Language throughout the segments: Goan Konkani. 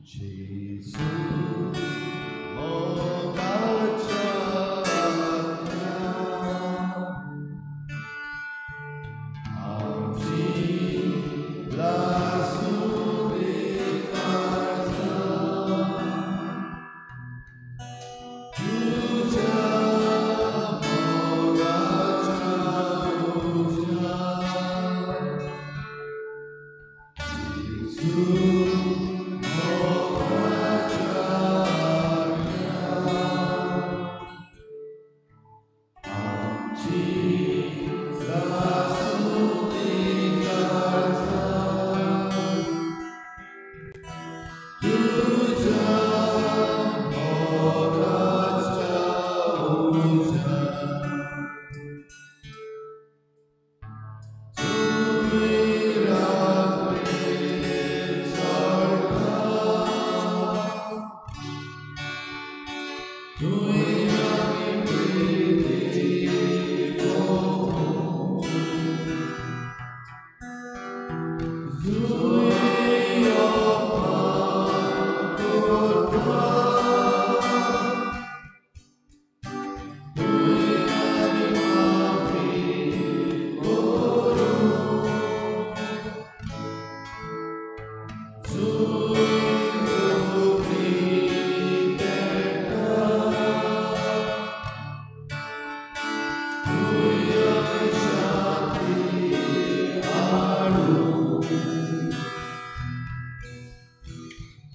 जेजू मोगाच्या आत्म्या, आमची लासूं दी काळजां, तुज्या मोगाच्या उज्यान. जेजू मोगाच्या आत्म्या, आमची लासूं दी काळजां, तुज्या मोगाच्या उज्यान. तुमी राखणे चडटा, तुवें आमी प्रिती करूं, तुवें अपमान करता, तुवें आमी माफी करूं, तुवें चुकी पेटा, तुवें आमी शांती हाडूं,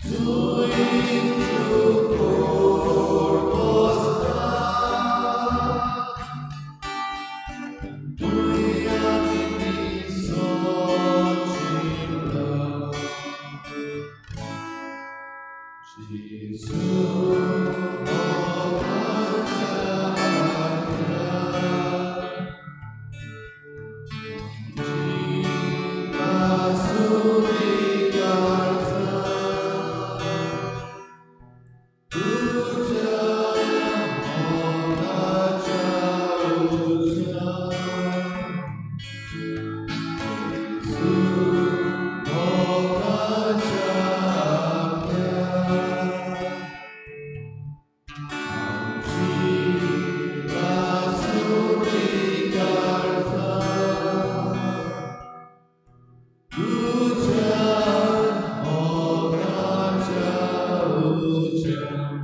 तुवें चुकोड बसता, तुवें आमी सोचिता. जेजू मोगाच्या आत्म्या, आमची लासूं दी काळजां, तुज्या मोगाच्या उज्यान. जेजू मोगाच्या आत्म्या, आमची लासूं दी काळजां, तुज्या मोगाच्या उज्यान.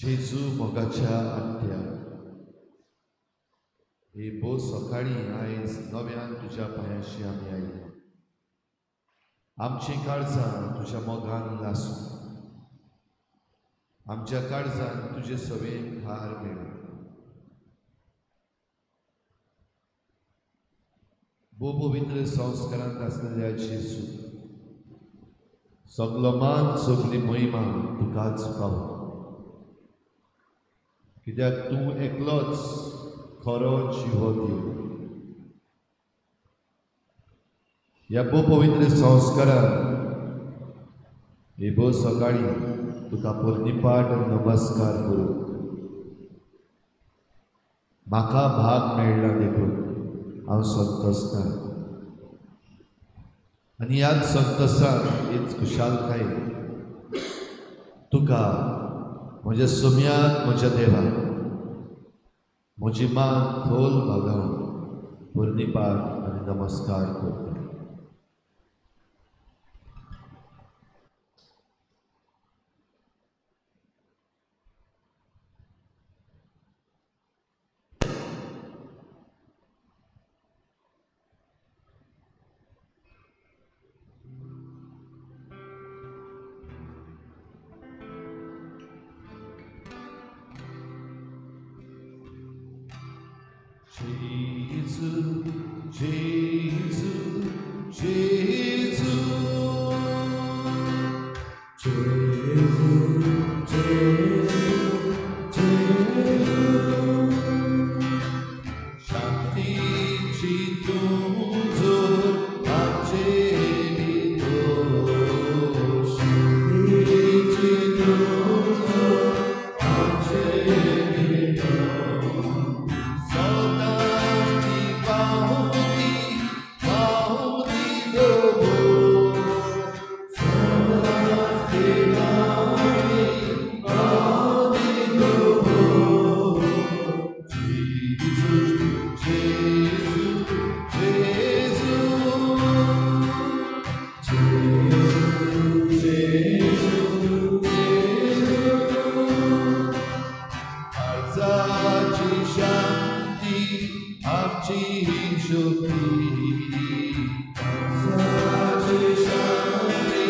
जेजू मोगाच्या आत्या, हे भोव सकाळीं आयज नव्यान तुज्या पांयाशी आमी आयल्या. आमचीं काळजां तुज्या मोगान लासूं, आमच्या काळजान तुजे सवेन थार मेळूं. भोव पवित्र संस्कारांत आसलेल्या जेजू, सगलो मान सगली महिमा तुकाच पावो, कित्याक तूं एकलोच खरो जिवो देव. ह्या भोव पवित्र संस्कारान हे भोव सकाळीं तुका पुर्णिपाट नमस्कार करूंक म्हाका भाग मेळ्ळा देखून हांव संतोषता आनी ह्याच संतोषान हीच खुशालकायेन तुका म्हज्या सुम्याक म्हज्या देवाक म्हजी मान खोल भागावन पुर्णिपाट आनी नमस्कार करता. जेजू जेजू जेजू जेजू जेजू जेजू, शांतीची तूं जोर आमचे भितर, शांतीची तूं जोर आमचे भितर, सदांच ती पावती कंसाची शांती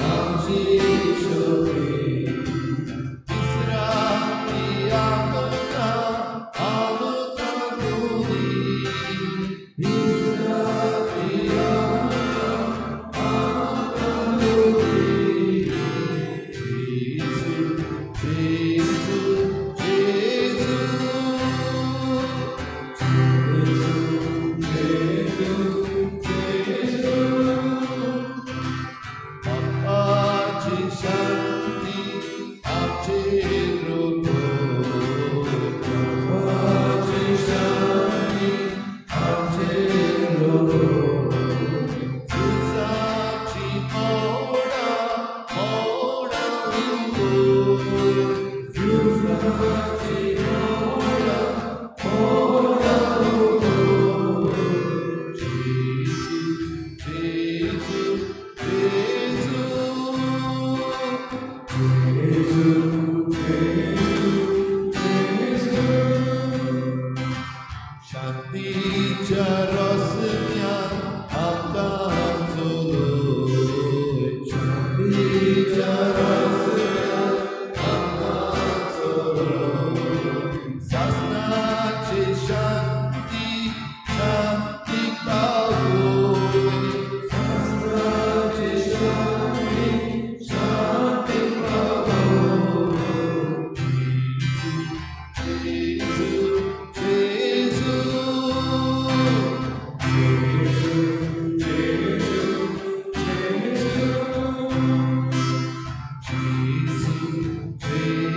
आमची शक्ती विश्रांती आमकां आमकां तुजी विश्रांती आमकां आमकां तुजी जेजू जेजू जेजू जेजू जेजू बाप्पाची शांती आमचे प्रभू बाप्पाची शांती आमचे प्रभू झुजाची मोडा मोडा झुजाची मोडा मोडा जेजू जेजू जेजू जेजू जेजू शांतीच्या रस्त्यान आमकां चलय शांतीच्या रस्त्यान आमकां चलय सासणाची शांती शांती पावय सासणाची शांती शांती पावय जेजू जेजू जेजू जेजू जेजू जेजू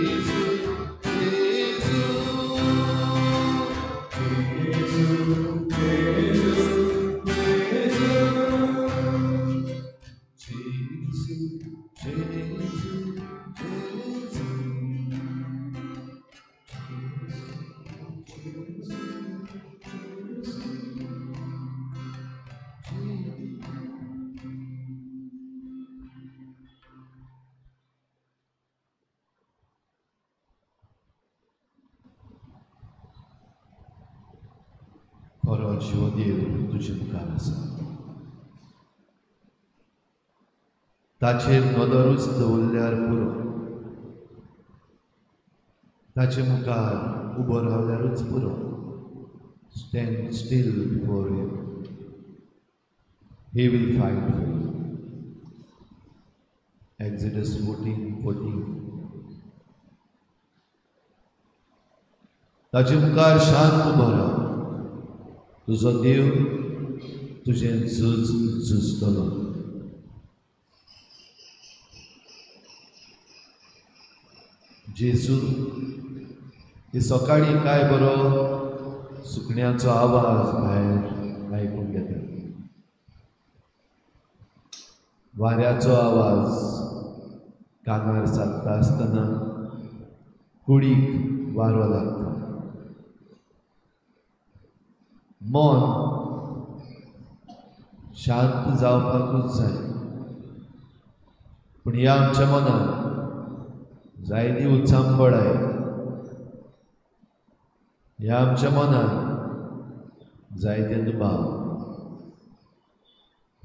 जेजू जेजू जेजू जेजू जेजू जेजू जेजू खरो जिवो देव तुजे मुखार आसा ताचेर नदरूच दवरल्यार पुरो ताचे मुखार उबो रावल्यारूच पुरो. Stand still before him, he will fight for you. Exodus 14:14. ताचे मुखार शांत उबो राव, तुजो देव तुजें झूज झुजतलो. जेजू हे सकाळीं काय बरो सुकण्याचो आवाज भायर आयकूंक येता, वाऱ्याचो आवाज कानार सादता आसतना कुडीक वारो लागता. मन शांत जावपाकूच जाय, पूण ह्या आमच्या मनान जायती उचांबळाय, ह्या आमच्या मनान जायते दुबाव,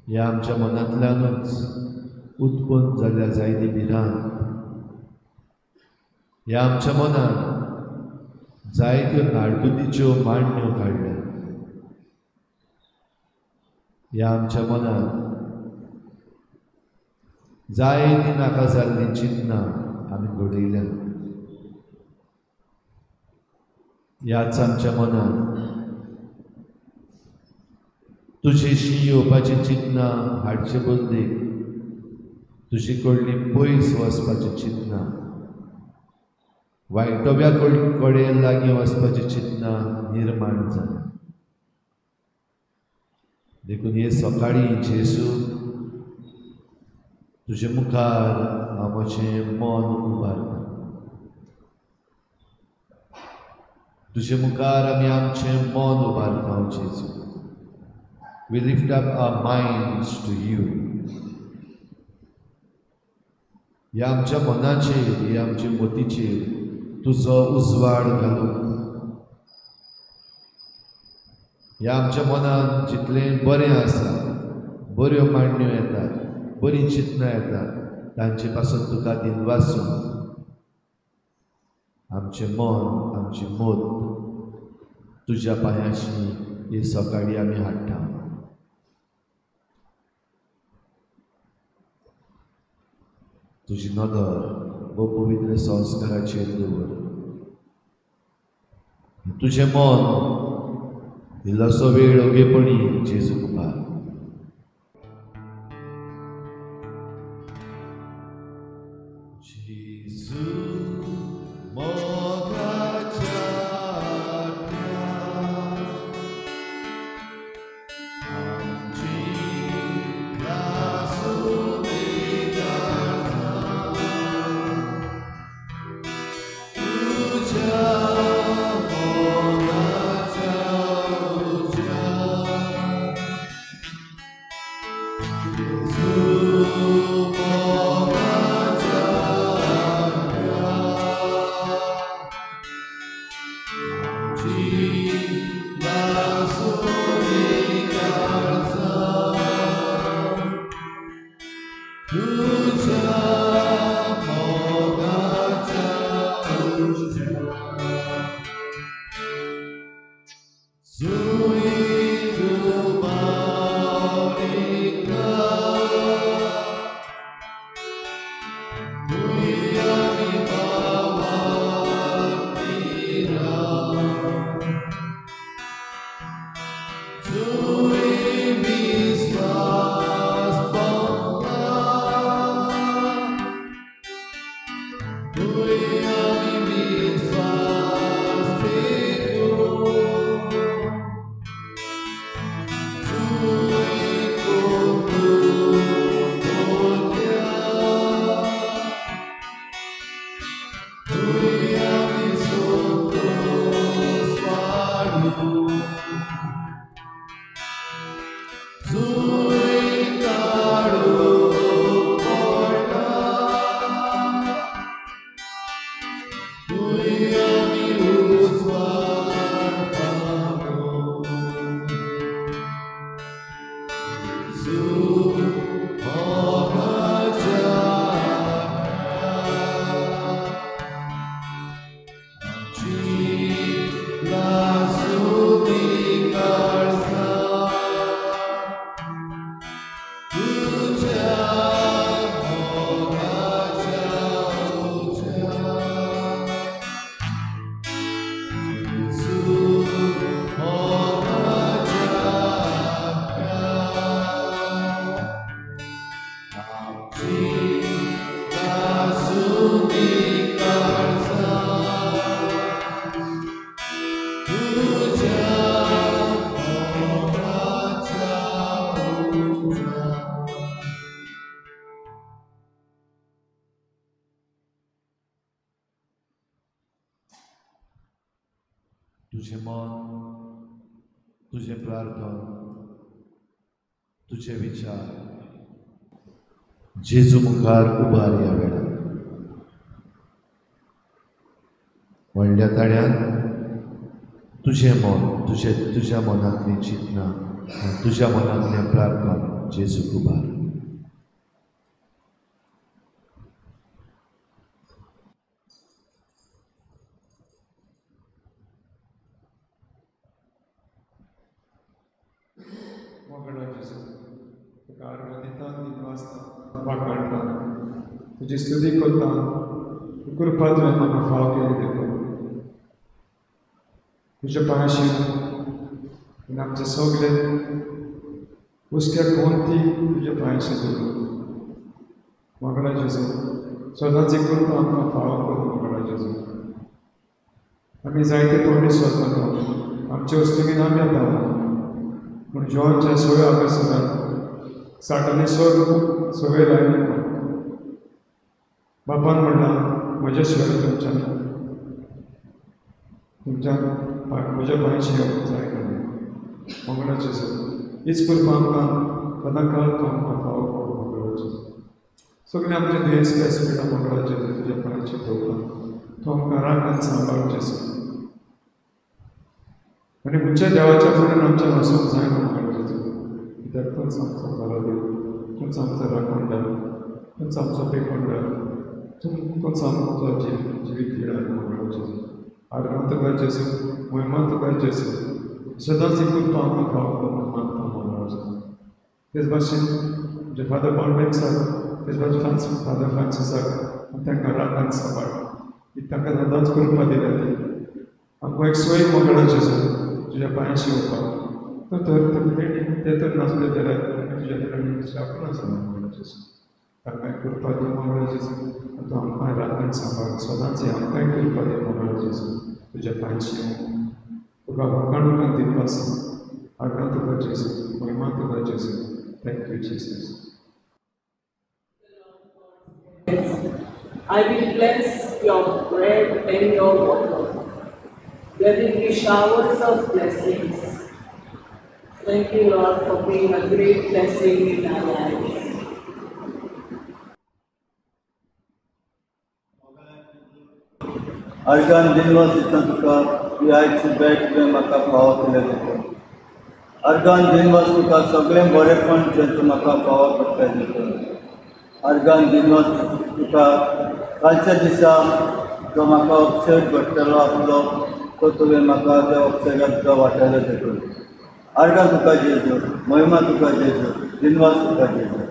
ह्या आमच्या मनांतल्यानूच उत्पन्न जाल्ल्या जायती भिरांत, ह्या आमच्या मनान जायत्यो नाडबुद्दीच्यो मांडण्यो काडल्या, ह्या आमच्या मनान जायतीं नाका जाल्लीं चिंतनां आमी घडयल्या. ह्याच आमच्या मनान तुजेशी येवपाचीं चिंतनां हाडचे बदलेक तुजे कडलीं पयस वचपाचीं चिंतनां, वायटव्या कडेन लागीं वचपाचीं चिंतनां निर्माण जालीं. देखून हे सकाळीं जेजू तुजे मुखार हांव म्हजें मन उबारता, तुजे मुखार आमी आमचें मन उबारता. जेजू, we lift up our minds to you. ह्या आमच्या मनाचेर, ह्या आमच्या मतीचेर तुजो उजवाड घालून, ह्या आमच्या मनान जितलें बरें आसा, बऱ्यो मांडण्यो येतात, बरीं चिंतनां येतात, तांचे पासून तुका दिनवासून आमचें मन, आमची मत तुज्या पांयांशी ही सकाळी आमी हाडटा. तुजी नदर वो पवित्र संस्काराचेर दवर. तुजें मन इल्लोसो वेळ ओगेपणी जेजू मुखार. तुझें मन, तुझें प्रार्थना, तुझे विचार जेजू मुखार उबार ह्या वेळार. व्हडल्या ताळ्यान तुझें मन, तुज्या मनांतलीं चिंतनां, तुज्या मनांतलें प्रार्थना जेजूक उबार. तुजी स्तुती करता, कृपा तुवें म्हाका फाव केली देखून तुज्या पांयाशी आनी आमचे सगळे हुस्क्या कोणती तुज्या पांयाशी दवरून मोगळा जेजू सदांच एक कृपा आमकां फाव करून मोगळा जेजू. आमी जायते पयलीं सोदता आमचे वस्तुगीन आमी येता पूण जिवांच्या सोय अभ्यासात साठांनी सोय सवय लायली. बापान म्हणलां म्हज्या शिवाय तुमच्यान तुमच्या म्हज्या पांयशी येवंक जाय म्हणून मंगळा जेजू हीच कृपा आमकां सदां काळ तूं आमकां फावो करूं मंगळा जेजू. सगळें आमचें दुयेंस पेस पडटा मंगळा जेजू तुज्या पांयाचेर दवरता तूं आमकां राख आनी सांबाळ जेजू. आनी खंयच्या देवाच्या फुडें आमच्या वचूंक जायना मोगाळ जेजू, कित्याक तूंच आमचो बरो देव, तूंच आमचो राखणदार, तूंच आमचो पेखणदार, तूंच आमचो जिवीत दिणार मोगाळ जेजू. आर्गां तुका जेजू, महिमा तुका जेजू, सदांच ही कृपा आमकां फावो म्हणून मागता मोगाळ जेजू. तेच भाशेन म्हज्या फादर बॉल्मेन्साक, तेच भाशेन फादर फ्रांसिसाक तांकां रागान सांबाळ, तांकां सदांच कृपा दिल्या ती आमकां एक सोय मोगाळ जेजू तुज्या पांयांशी येवपाक. तो तर ते तर नासले जाल्यार तुज्या फुडें शकनासलो मोगाळ जेजू. तांकां कृपा दी मोगाळ जेजू, तूं आमकां रागान सांबाळ, सदांच आमकांय कृपा दी मोगाळ जेजू, तुज्या पांयांशी येवंक तुका वखाण दिवपास. आर्गां तुका जेजू, महिमा तुका जेजू. Thank you Jesus. I will bless your bread and your water. There will be showers of blessings. Thank you, Lord, for being a great blessing in our lives. Organ दिनवास दिता तुका ही आयची भेट तुवें म्हाका फावो केलें देखून. अर्गान दिनवास तुका सगळें बरेंपण जें तूं म्हाका फावो पडटा देखून. अर्गान दिनवास तुका कालच्या दिसा जो म्हाका अपसेट घडटलो आसलो तो तुवें म्हाका त्या अपसेटाक तुका वाटयलो देखून. अर्गां तुका जेजू, महिमा तुका जेजू, दिनवास तुका जेजू.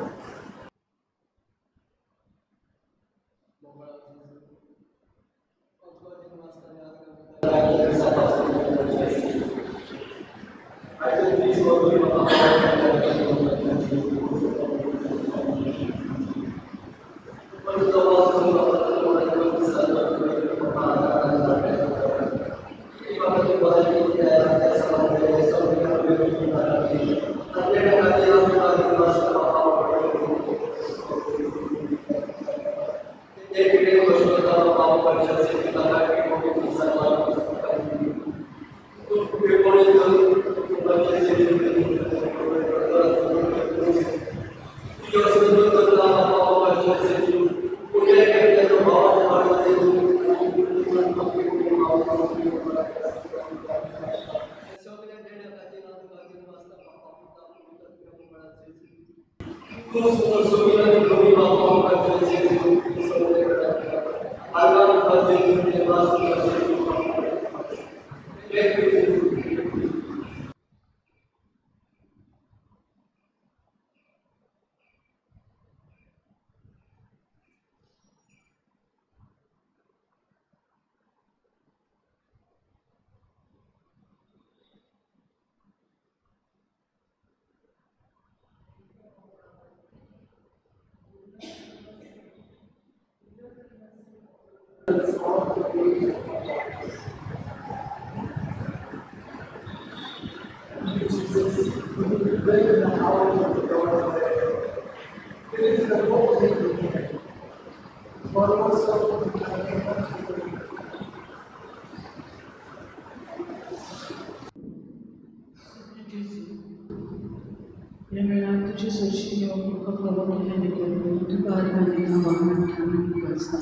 ह्या वेळार तुजी सोशी येवंक तुका फावो केलें देखून तुका आर्गां दिता वागणूक आसता.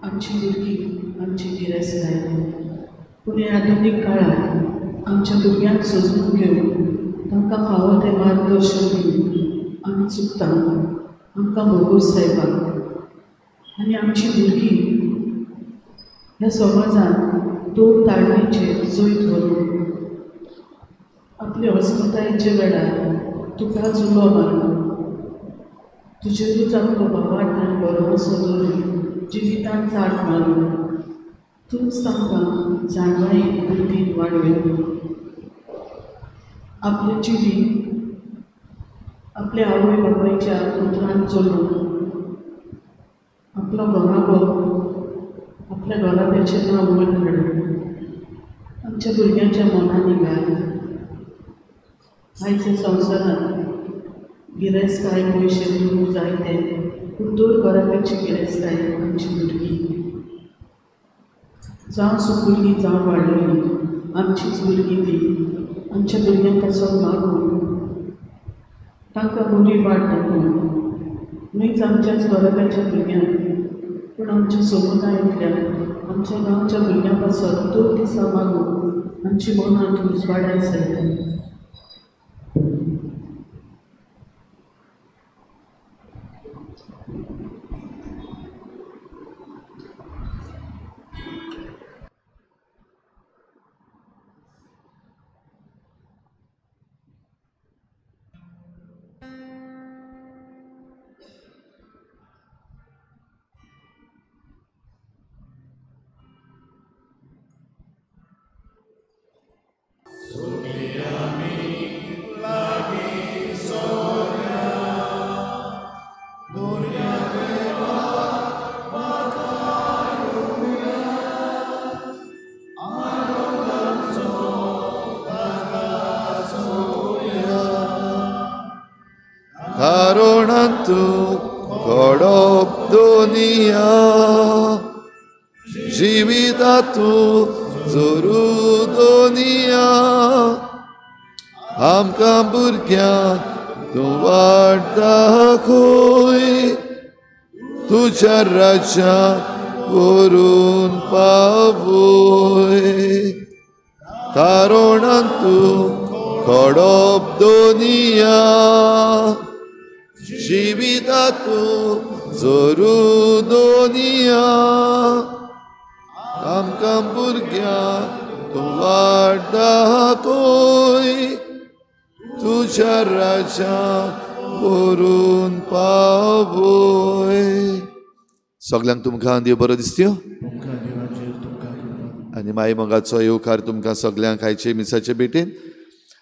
आमची भुरगीं आमची गिरेस्तकाय, पूण ह्या आधुनीक काळार आमच्या भुरग्यांक सोजून घेवन तांकां फावो तें मार्गदर्शन दिवन आमी चुकता. आमकां भोगोस सायबा आनी आमची भुरगीं ह्या समाजांत दोन ताळणीचेर जैत व्हरून आपले अस्मितायेच्या वेळार तुका जुलो मारून तुजेरूच आपलो भावार्थ आनी भरवंसो दवरून जिवितांत चाट मारून तूंच तांकां जाणवायेन बुद्दीन वाडय. आपलें जिवीत आपल्या आवय बापायच्या उतरान चलून आपलो घराबो आपल्या घराब्याचें नांव वयर हाडून आमच्या भुरग्यांच्या मनांनी घाल. आयच्या संवसारांत गिरेस्तकाय पयशे दिवंक जाय ते, पूण दर घराब्याची गिरेस्तकाय आमची भुरगीं, जावं सुपुल्ली जावं वाडलेली आमचीच भुरगीं ती. आमच्या भुरग्यांक पासून मागून तांकां बरी वाट दाखोवन न्हयच आमच्याच घराब्याच्या भुरग्यांक, पूण आमच्या समुदायांतल्या आमच्या गांवच्या भुरग्यां पासत 2 दिसां मागून आमची मनां तूं उजवाडाय सैतान. जिवितातू जोरू दोनिया आमकां भुरग्यांक तूं वाट दाखय तुज्या राज्यांत व्हरून पावय कारणान तूं खडप दोनिया जिवितातू जोरू दोनिया आमकां भुरग्यांक तूं वाट दाखय तुज्या राज्यांत व्हरून पावय. सगल्यांक तुमकां देव बरो दिसत्यो आनी माई मोगाचो येवकार तुमकां सगल्यांक आयचे मिसाचे भेटेन.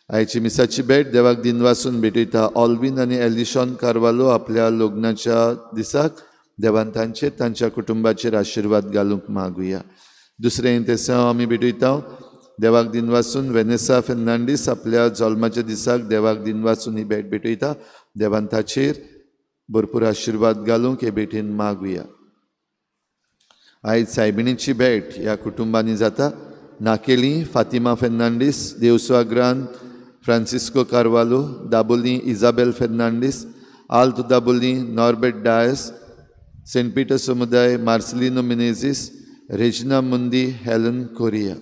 आयची मिसाची भेट देवाक दिनवासून भेटयता ऑल्विन आनी एलिशॉन कार्वालो आपल्या लग्नाच्या दिसाक देवान तांचेर तांच्या कुटुंबाचेर आशिर्वाद घालूंक मागुया. दुसरें तेसांव आमी भेटयता देवाक दिनवासून वेनेसा फेर्नांडीस आपल्या जल्माच्या दिसाक देवाक दिनवासून ही भेट भेटयता. देवान ताचेर भरपूर आशिर्वाद घालूंक हे भेटेन मागुया. आयज सायबिणीची भेट ह्या कुटुंबांनी जाता. नाकेली Fatima Fernandes, देवसुआग्रान Francisco Carvalho, Dabolim Isabel Fernandes, Alto Dabolim Norbert Dias, Saint Peter समुदाय Marcelino Menezes, Regina Mundi, Helen Correa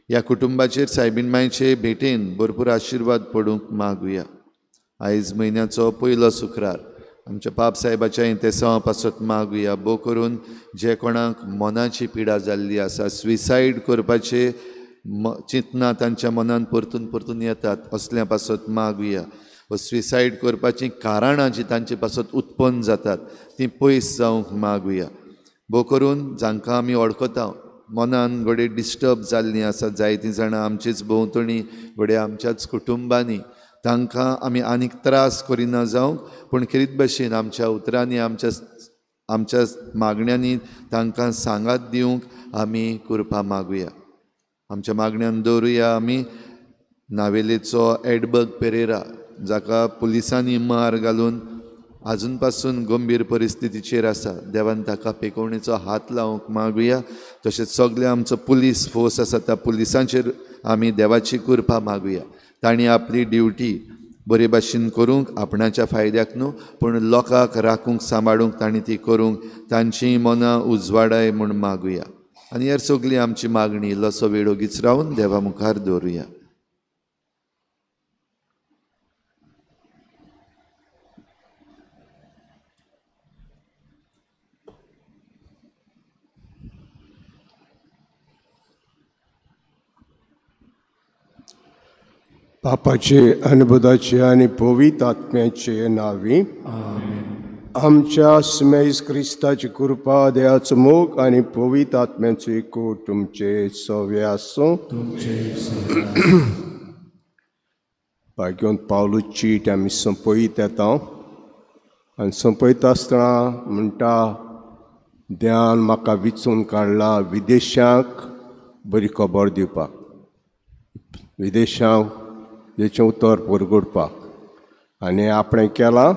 ह्या कुटुंबाचेर सायबीण मायचे भेटेन भरपूर आशिर्वाद पडूंक मागुया. आयज म्हयन्याचो पयलो शुक्रार आमच्या पाप साहेबाच्या इंतेसांवा पासत मागुया. भोव करून जे कोणाक मनाची पिडा जाल्ली आसा, सुसायड करपाचे चिंतना तांच्या मनान परतून परतून येतात, असल्या पासत मागुया. व सुसायड करपाचीं कारणां जीं तांचे पासत उत्पन्न जातात तीं पयस जावंक मागुया. भोव करून जांकां आमी वळखता मनान घडये डिस्टर्ब जाल्लीं आसा, जायतीं जाणां आमचेच भोंवतणी घडये आमच्याच कुटुंबांनी, तांकां आमी आनीक त्रास करिना जावंक, पूण खेरीत भशेन आमच्या उतरांनी आमच्या आमच्या मागण्यांनी तांकां सांगात दिवंक आमी कृपा मागुया. आमच्या मागण्यान दवरुया आमी नावेलेचो एडबर्ग पेरेरा जाका पुलिसांनी मार घालून आजून पासून गंभीर परिस्थितीचेर आसा, देवान ताका पेकोवणेचो हात लावंक मागुया. तशेंच सगळे आमचो पुलीस फोर्स आसा त्या पुलिसांचेर आमी देवाची कृपा मागुया. तांणी आपली ड्युटी बरे भाशेन करूंक, आपणाच्या फायद्याक न्हू पूण लोकांक राखूंक सांबाळूंक तांणी ती करूंक तांची मनां उजवाडाय म्हूण मागुया. आनी हेर सगळी आमची मागणी इल्लोसो वेळ ओगीच रावन देवा मुखार दवरुया. पापाचे अनबुदाचे आनी पवित्र आत्म्याचे नांवी आमच्या स्मेस क्रिस्ताची कृपा, देवाचो मोग आनी पवित्र आत्म्याचो एकवट तुमचे सवे आसूं. भाग्योन पावलू चीट आमी सोंपयत येता आनी सोंपयता आसतना म्हणटा, देवान म्हाका विचून काडला विदेशांक बरी खबर दिवपाक, विदेशांक जेचें उतर परगटपाक, आनी आपणें केलां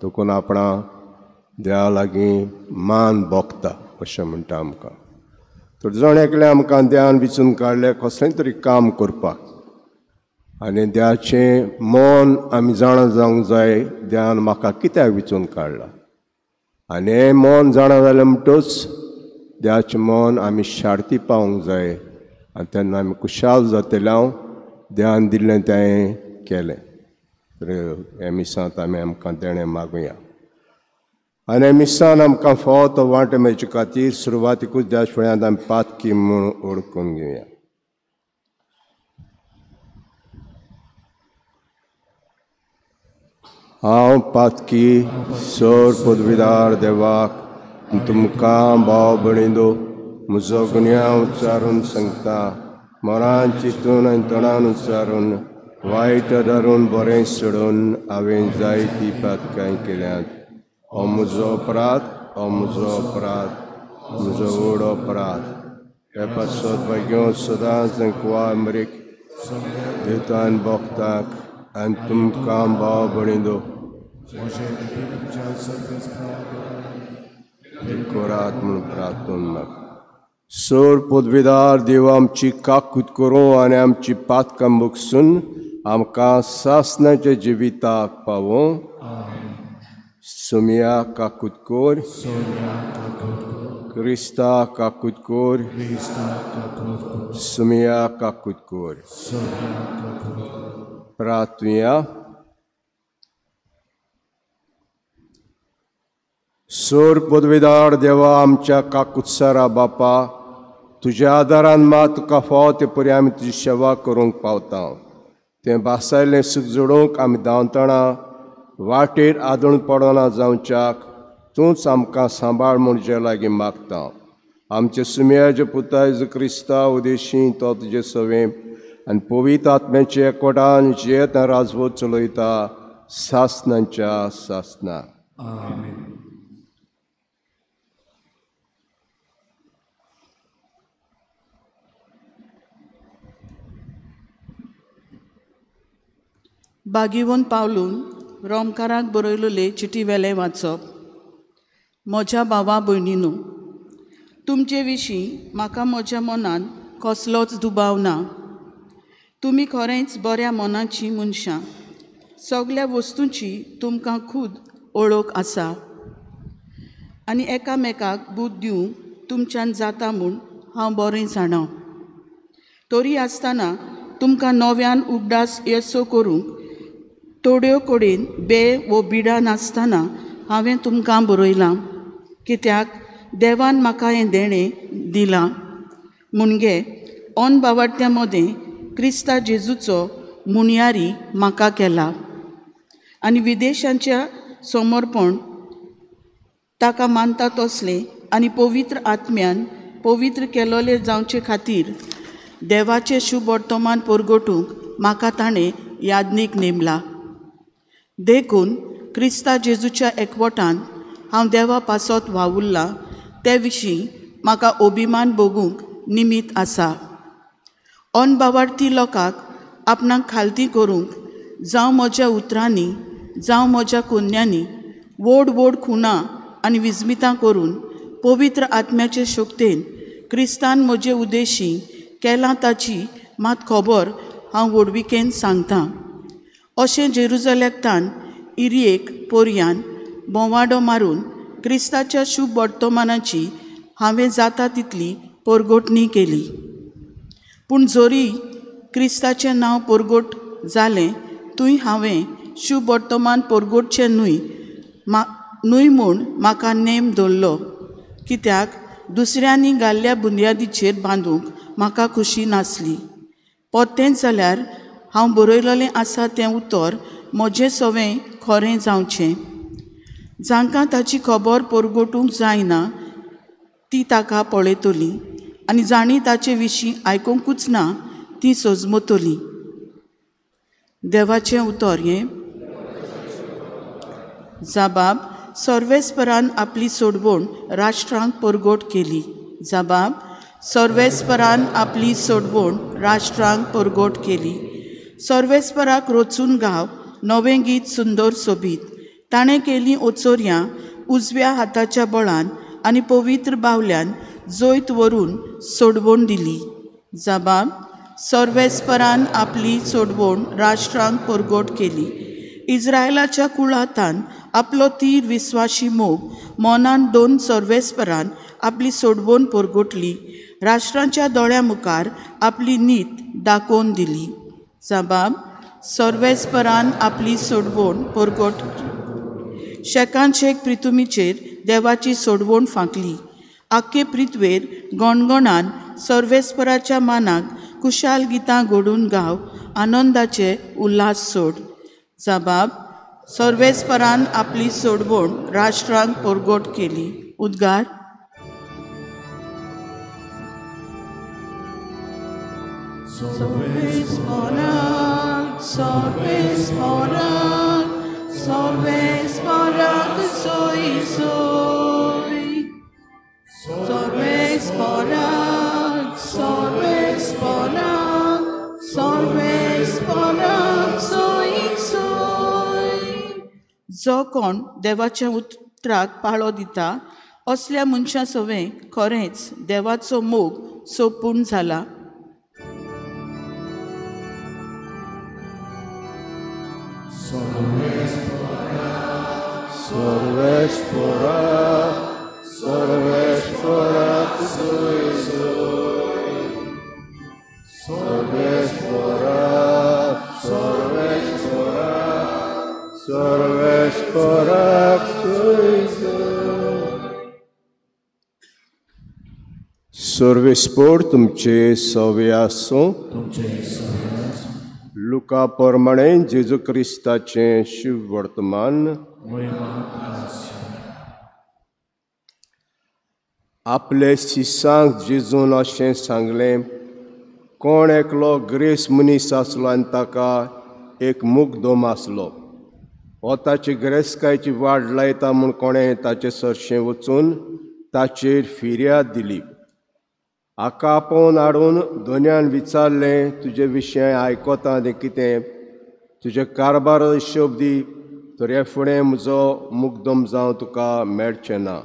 देखून आपणा देवा लागीं मान भोगता अशें म्हणटा आमकां. तर जण एकलें आमकां देवान विचून काडलें कसलें तरी काम करपाक, आनी देवाचें मन आमी जाणा जावंक जाय देवान म्हाका कित्याक विचून काडलां. आनी हें मन जाणा जालें म्हणटच देवाचें मन आमी शार्ती पावूंक जाय आनी तेन्ना आमी खुशाल जातले. हांव देवान दिल्लें तें केलें. तर हे मिसांत आमी आमकां देणें मागुया आनी हे मिसान आमकां फावो तो वांटो मेळचे खातीर सुरवातीकूच देवाच्या फुड्यांत आमी पातकी म्हूण ओळखून घेवया. हांव पातकी सर पदवीदार देवाक तुमकां भाव भयणींनो म्हजो गुन्यांव उच्चारून सांगता. मनान चिंतून आनी तोंडान उच्चारून वायट धरून बरें सोडून हांवें जायती पातकां केल्यांत. हो म्हजो अपराध, हो म्हजो अपराध, म्हजो व्हड अपराध. हे पासत भाग्यो सदांच कुवा मरीक देवतान भक्ताक आनी तुमकां भाव भयणींनो करात म्हूण प्रार्थना माग. सर पदवीदार देव आमची काकूत करूं आनी आमची पातकां बगसून आमकां सासणाच्या जिविताक पावों. सोमिया काकूत कोर, क्रिस्ता काकूत कोर, सोमिया काकूत कोर. प्रार्थुया. सोर पदवीदार देवा आमच्या काकुत्सारा बापा, तुज्या आदारान मात तुका फावो ते परी आमी तुजी सेवा करूंक पावता. तें भासायलें सूख जोडूंक आमी धांवतना वाटेर आदूण पडना जावच्याक तूंच आमकां सांबाळ म्हूण जे लागीं मागता. आमचे सुमयाचे पुता जेजू क्रिस्ता उदेशी तो तुजे सवे आनी पवित्र आत्म्याचे एकवटान जियेत राजवट चलयता सासणाच्या सासणाक. बागीवन पावलून रोमकाराक बरयलेले चिटी वेलें वाचप. म्हज्या भावा भयणीनू, तुमचे विशीं म्हाका म्हज्या मनान कसलोच दुबाव ना. तुमी खरेंच बऱ्या मनाचीं मनशां. सगल्या वस्तूंची तुमकां खूद ओळख आसा आनी एकामेकाक बूद दिवंक तुमच्यान जाता म्हूण हांव बरें जाणा. तरी आसतना तुमकां नव्यान उगडास येसो करूंक थोड्यो कडेन बे वो बिडां नासतना हांवें तुमकां बरयलां, कित्याक देवान म्हाका हें देणें दिलां मुणगे ऑन बावाडत्या मदें क्रिस्ता जेजूचो मुणयारी म्हाका केला आनी विदेशांच्या समर्पण ताका मानता तसलें आनी पवित्र आत्म्यान पवित्र केलोले जावचे खातीर देवाचें शुभ वर्तमान परगटूंक म्हाका ताणें याज्ञीक नेमला. देखून क्रिस्ता जेजूच्या एकवटान हांव देवा पासत वावुरलां ते विशीं म्हाका अभिमान भोगूंक निमीत आसा. अनबावार्थी लोकांक आपणाक खालती करूंक जावं म्हज्या उतरांनी जावं म्हज्या कोन्यांनी व्हड व्हड खुणां आनी विस्मितां करून पवित्र आत्म्याचे शक्तेन क्रिस्तान म्हजे उद्देशी केलां ताची मात खबर हांव व्हडविकेन सांगतां. अशें जेरुजलेमतान इरयेक पोरयान भोंवाडो मारून क्रिस्ताच्या शुभ वर्तमानाची हांवें जाता तितली परगटणी केली. पूण जरी क्रिस्ताचें नांव परगट जालें थंय हांवें शुभ वर्तमान परगटचें न्हय न्हय म्हूण म्हाका नेम दवरलो, कित्याक दुसऱ्यांनी घाल्ल्या बुन्यादीचेर बांदूंक म्हाका खुशी नासली. परतेंच जाल्यार हांव बरयलेलें आसा तें उतर म्हजें सवें खरें जावचें. जांकां ताची खबर परगटूंक जायना ती ताका पळयतली आनी जांणी ताचे विशीं आयकुंकूच ना ती सजमतली. देवाचें उतर हें. जबाब सर्वेस्परान आपली सोडवण राष्ट्रांक परगट केली. जबाब सर्वेस्परान आपली सोडवण राष्ट्रांक परगट केली. सर्वेस्पराक रचून गाव नवें गीत सुंदर सोबीत. ताणें केलीं ओचोरयां उजव्या हाताच्या बळान आनी पवित्र बावल्यान जैत व्हरून सोडवण दिली. जबाब सर्वेस्परान आपली सोडवण राष्ट्रांक परगट केली. इस्रायलाच्या कुळातान आपलो तीर विस्वाशी मोग मनान दोन सर्वेस्परान आपली सोडवण परगटली, राष्ट्रांच्या दोळ्या मुखार आपली नीत दाखोवन दिली. जबाब सर्वेस्परान आपली सोडवण परगट शेकान शेक प्रितुमीचेर देवाची सोडवण फांकली. आख्खे प्रिथवेर गणगणान सर्वेस्पराच्या मानाक कुशाल गितां घडून गाव, आनंदाचे उल्हास सोड. जबाब सर्वेस्परान आपली सोडवण राष्ट्रांक परगट केली. उद्गार. सर्वेस्पराक सर्वेस्पराक सर्वेस्पराक सोय सोय, सर्वेस्पराक सर्वेस्पराक सर्वेस्पराक सोय सोय. जो कोण देवाच्या उतराक पाळो दिता असल्या मनशां सवें खरेंच देवाचो मोग सोपून जाला. सर्वेस्परा सर्वेस्पराक सोय सोय, सर्वेस्परा सर्वेस्परा सर्वेस्पराक सोय सोय. सर्वेस्पर तुमचे सवे आसूं. लुका प्रमाणे जेजू क्रिस्ताचें शिव वर्तमान. आपले शिसांक जेजून अशें सांगलें, कोण एकलो ग्रेस मनीस आसलो आनी ताका एक मुगदम आसलो. हो ताची ग्रेसकायची वाड लायता म्हूण कोणें ताचे सरशें वचून ताचेर फिर्याद दिली. हाका आपोवन हाडून दोनयान विचारलें, तुजे विशय आयकता तें कितें, तुजे कारभार हिशोब दी, तर हे फुडें म्हजो मुगदम जावं तुका मेळचें ना.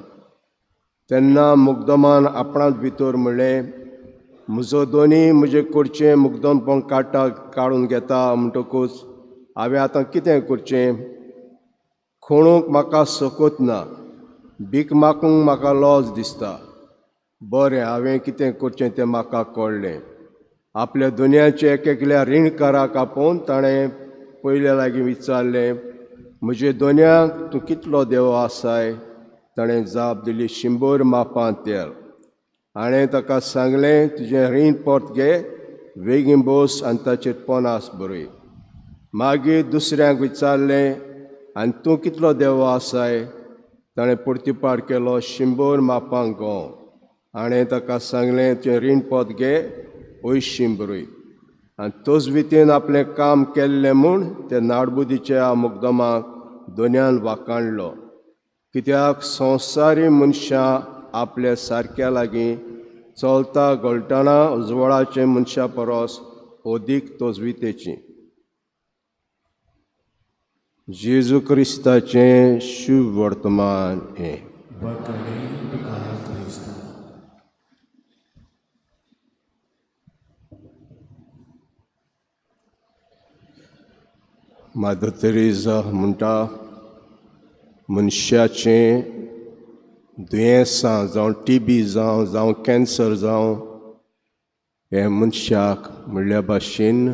तेन्ना मुगदमान आपणांत भितर म्हणलें, म्हजो दोनी म्हजे कडचें मुगदमपण काडटा काडून घेता म्हणटकूच हांवें आतां कितें करचें? खणूंक म्हाका सकत ना, भीक मागूंक म्हाका लज दिसता. बरें, हांवें कितें करचें तें म्हाका कळ्ळें. आपल्या दुनियाचे एक एकल्या रिणकाराक आपोवन ताणें पयल्या लागीं विचारलें, म्हजे दोनयांक तूं कितलो देव आसाय? ताणें जाप दिली, 100 मापां तेल. हाणें ताका सांगलें, तुजें रीण परत घे, बेगीन बस आनी ताचेर 50 बरय. मागीर दुसऱ्यांक विचारलें, आनी तूं कितलो देव आसाय? ताणें प्रतिपार केलो, 100 मापां गंव. हाणें ताका सांगलें, तुजें रीण परत घे, 80 बरय. आनी तोच वितीन आपलें काम केल्लें म्हूण ते नाडबुदीच्या मुगदमाक दोनयान वाकाणलो. कित्याक संवसारी मनशां आपल्या सारक्या लागीं चलता घोळटना उजवाडाचे मनशां परस अदीक तजवितेची. जेजू क्रिस्ताचें शुभ वर्तमान हें. मादर तेरेजा म्हणटा, मनशाचें दुयेंसां जावं टीबी जावं जावं कॅन्सर जावं, हें मनशाक म्हणल्या भाशेन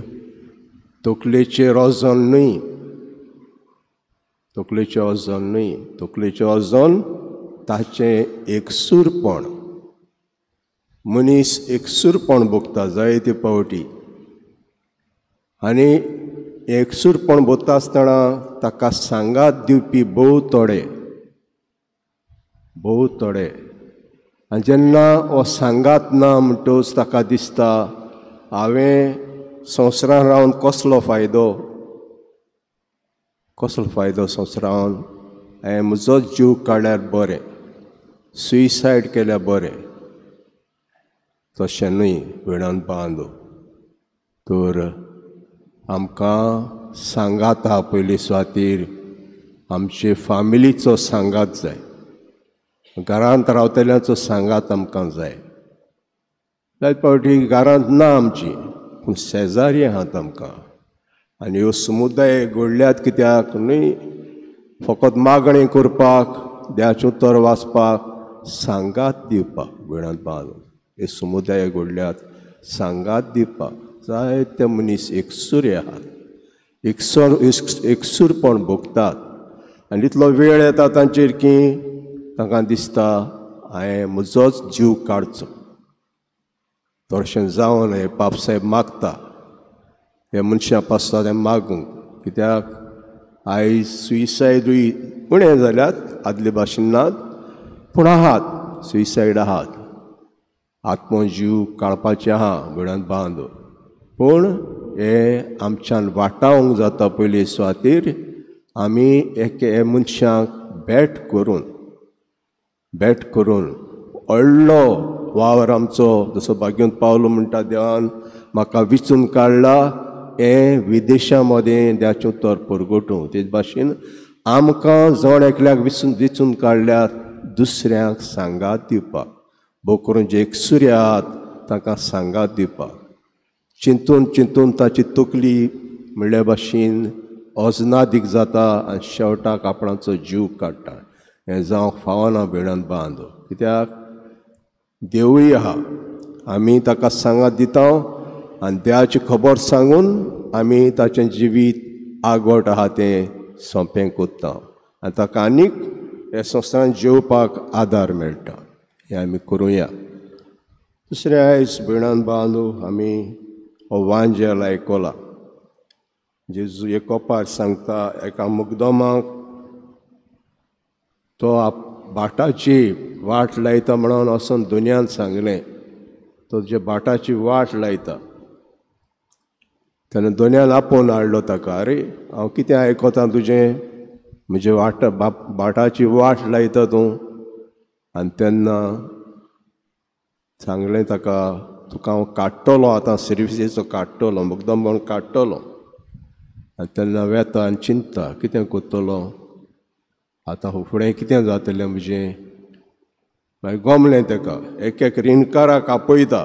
तकलेचें वजन न्हय, तकलेचें वजन न्हय, तकलेचें वजन ताचें एकसूरपण. मनीस एकसूरपण भोगता जायते फावटी, आनी एकसूरपण भोगता आसतना ताका सांगात दिवपी भोव थोडे, भोव थोडे. आनी जेन्ना हो सांगात ना म्हणटकच ताका दिसता, हांवें संवसारांत रावन कसलो फायदो, कसलो फायदो संवसारान, हांवें म्हजोच जीव काडल्यार बरें, सुसायड केल्यार बरें. तशें न्हय वेळान बांदो. तर आमकां सांगात आहा पयली सुवातीर आमचे फामिलीचो सांगात जाय, घरांत रावतल्यांचो सांगात आमकां जाय. जायते फावटी घरांत ना आमची, पूण शेजारी आहात आमकां. आनी ह्यो समुदाय घडल्यात कित्याक न्हय फकत मागणी करपाक, देवाचें उतर वाचपाक, सांगात दिवपाक. भयणांत बांदून हे समुदाय घडल्यात सांगात दिवपाक. जायते मनीस एकसुरे आहात, एकसूरपण भोगतात आनी इतलो वेळ येता तांचेर की तांकां दिसता हांवें म्हजोच जीव काडचो. तशें जावन हे पापसाहेब मागता, हे मनशां पासता तें मागूंक, कित्याक आयज सुइसायडूय उणें जाल्यात आदले भाशेन नात, पूण आहात सुइसायड आहात, आत्मजीव काडपाचें आहा भयणांत बांद. पूण हे आमच्यान वाटावंक जाता पयली सुवातेर आमी एक हे मनशांक भेट करून व्हडलो वावर आमचो, जसो भाग्योन पावलो म्हणटा देवान म्हाका विचून काडला हें विदेशां मदें देवाचें उतर परगटूं, तेच भाशेन आमकां जण एकल्याक विचून काडल्यात दुसऱ्यांक सांगात दिवपाक, भोव करून जे एकसुरे आहात तांकां सांगात दिवपाक. चिंतून चिंतून ताची तकली म्हणल्या भाशेन अजनादीक जाता आनी शेवटाक आपणाचो जीव काडटा. हें जावंक फावना भयणांत बांद, कित्याक देवूय आहा, आमी ताका सांगात दिता आनी देवाची खबर सांगून आमी ताचें जिवीत आगोट आहा तें सोंपें कोत्ता आनी ताका आनीक हे संवसारांत जेवपाक आदार मेळटा. हें आमी करुया. दुसरें आयज भयणान बांदू आमी हो वांजेल आयकला. जेजू एक कोपार सांगता एका मुगदमाक, तो भाटाची वाट लायता म्हणून वचून दुनियान सांगलें. तो जे भाटाची वाट लायता तेन्ना दोनयान आपोवन हाडलो ताका, अरे हांव कितें आयकता तुजें, म्हजे वाट भाटाची वाट लायता तूं. आनी तेन्ना सांगलें ताका, तुका हांव काडटलो आतां सर्विसेचो काडटलो, मुगदम म्हणून काडटलो. आनी तेन्ना वेता आनी चिंतता कितें करतलो आतां, फुडें कितें जातलें म्हजें. मागीर गोमलें ताका, एक एक रिणकाराक आपयता,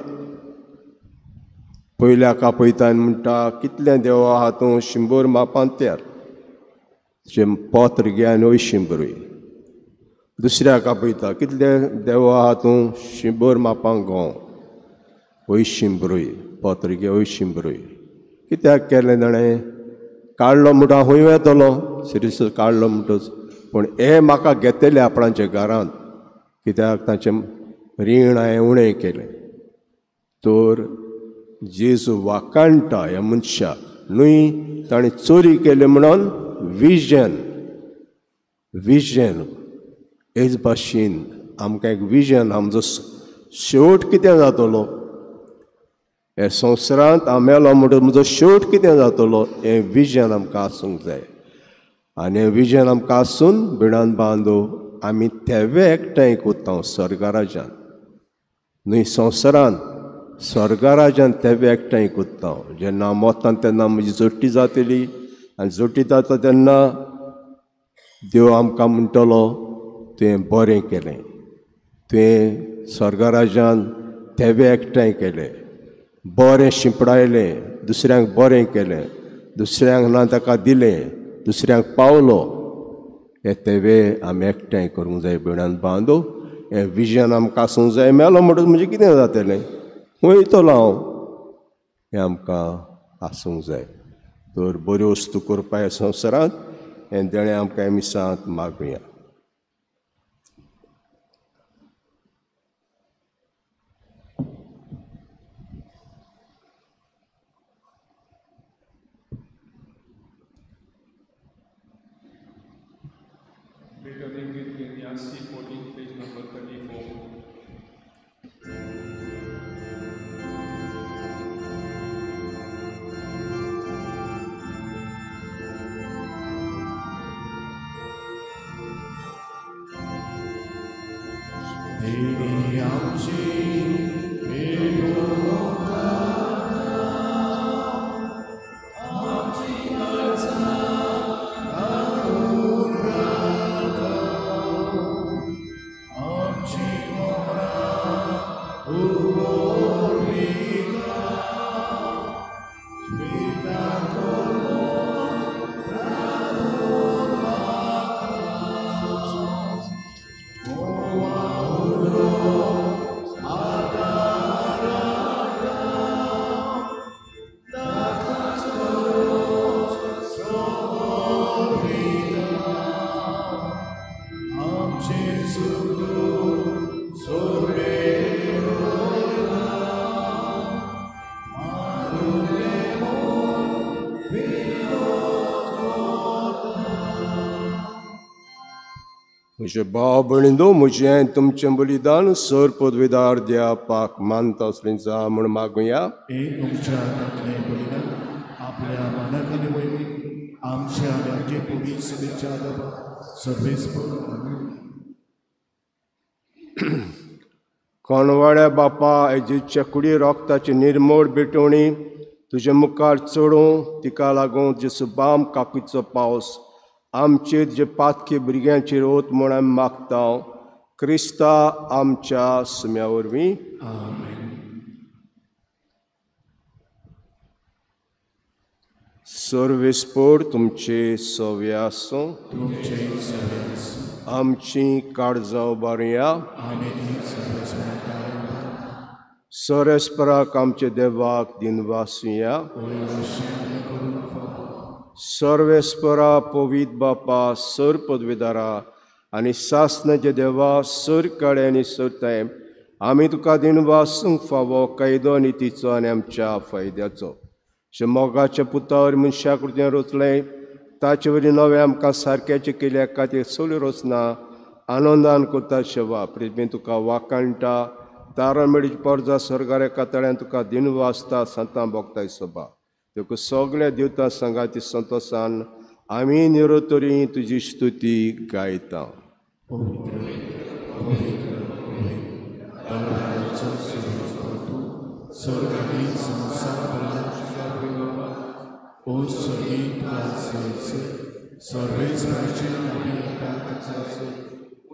पयल्याक आपयता आनी म्हणटा कितलें देव आहा तूं, 100 मापान त्यार, तुजें पत्र घे आनी वयशीं बरय. दुसऱ्याक आपयता, कितलें देव आहा तूं, 100 मापां गो, वयशीं बरय, पत्र घे वयशीं बरय. कित्याक केलें ताणें, काडलो म्हणटा खंय वेतलो सिरिस काडलो म्हणटच, पूण हे म्हाका घेतले आपणाच्या घरांत, कित्याक ताचें रीण हांवें उणें केलें. तर जेजू वाकाणटा ह्या मनशाक न्हय ताणें चोरी केली म्हणून विजन, विजन हेच भाशेन आमकां एक विजन, आमचो शेवट कितें जातलो हे संवसारांत, हांव मेलो म्हणटच म्हजो शेवट कितें जातलो हें विजन आमकां आसूंक जाय. आनी हें विजन आमकां आसून भिणान बांदो आमी तेवे एकठांय कोत्ता स्वर्गराजान, न्हय संवसारांत, स्वर्गराजान तेवे एकठांय कोत्ता. जेन्ना हांव मोता तेन्ना म्हजी जोटी जातली आनी जोटी जाता तेन्ना देव आमकां म्हणटलो तुवें बरें केलें, तुवें स्वर्गराजान तेवे एकठांय केलें, बरें शिंपडायलें, दुसऱ्यांक बरें केलें, दुसऱ्यांक ना ताका दिलें, दुसऱ्यांक पावलो. हे तेवे आमी एकठांय करूंक जाय भयणान बांदो. हें विजन आमकां आसूंक जाय. मेलो म्हणटच म्हणजे कितें जातलें, वयतलो हांव, हें आमकां आसूंक जाय. तर बऱ्यो वस्तू करपा ह्या संवसारांत हें देणें आमकां मिसांत मागुया. C14, page number 34. Oh, wow. म्हजे भाव भयणींनो, म्हजें तुमचें बलिदान सर पदवीदार द्या पाक मानता असलें जा म्हूण मागुया. तुमच्या हातांतलें बलिदान आपल्या मानाखाली वयली आमच्या आनी आमचे पवित्र सभेच्या सर्वेस्पर. कोणवाड्या बापा, एजीच्या कुडी रोगताची निर्मोड भेटवणी तुजे मुखार चडूं तिका लागून जेसू बाम काकुचो पावस आमचेर जे पातकी भुरग्यांचेर वत म्हूण आमी मागता क्रिस्ता आमच्या सुम्या वरवीं. सर्वेस्पोर तुमचे सवे आसूं. आमची काळजां उबारुया. सरस्पराक आमचे देवाक दिनवासुया. सर्वेस्परा पवित्र बापा, सर पदवीदारा आनी सासनाचे देवा, सर काळे आनी सर तेम, आमी तुका दिनवासूंक फावो कायदो नितीचो आनी आमच्या फायद्याचो. मोगाच्या पुतावर मनशा कृतीन रचलें ताचे वरवीं नवें आमकां सारक्याचें केल्या खातीर सगळ्यो रचना आनंदान करता शेवा. प्रेमी तुका वाखाणटा तारण मेळची परजा स्वर्गार कातळ्यान तुका दिनवासता संतां भोगताय सोबा. देखून सगळ्या देवता सांगाती संतोसान आमी निरोतरी तुजी स्तुती गायता. पवित्र पवित्र पवित्र स्वर्ग आनी संवसार भरला ओ स्वर्गीत सर्वेस्पराचे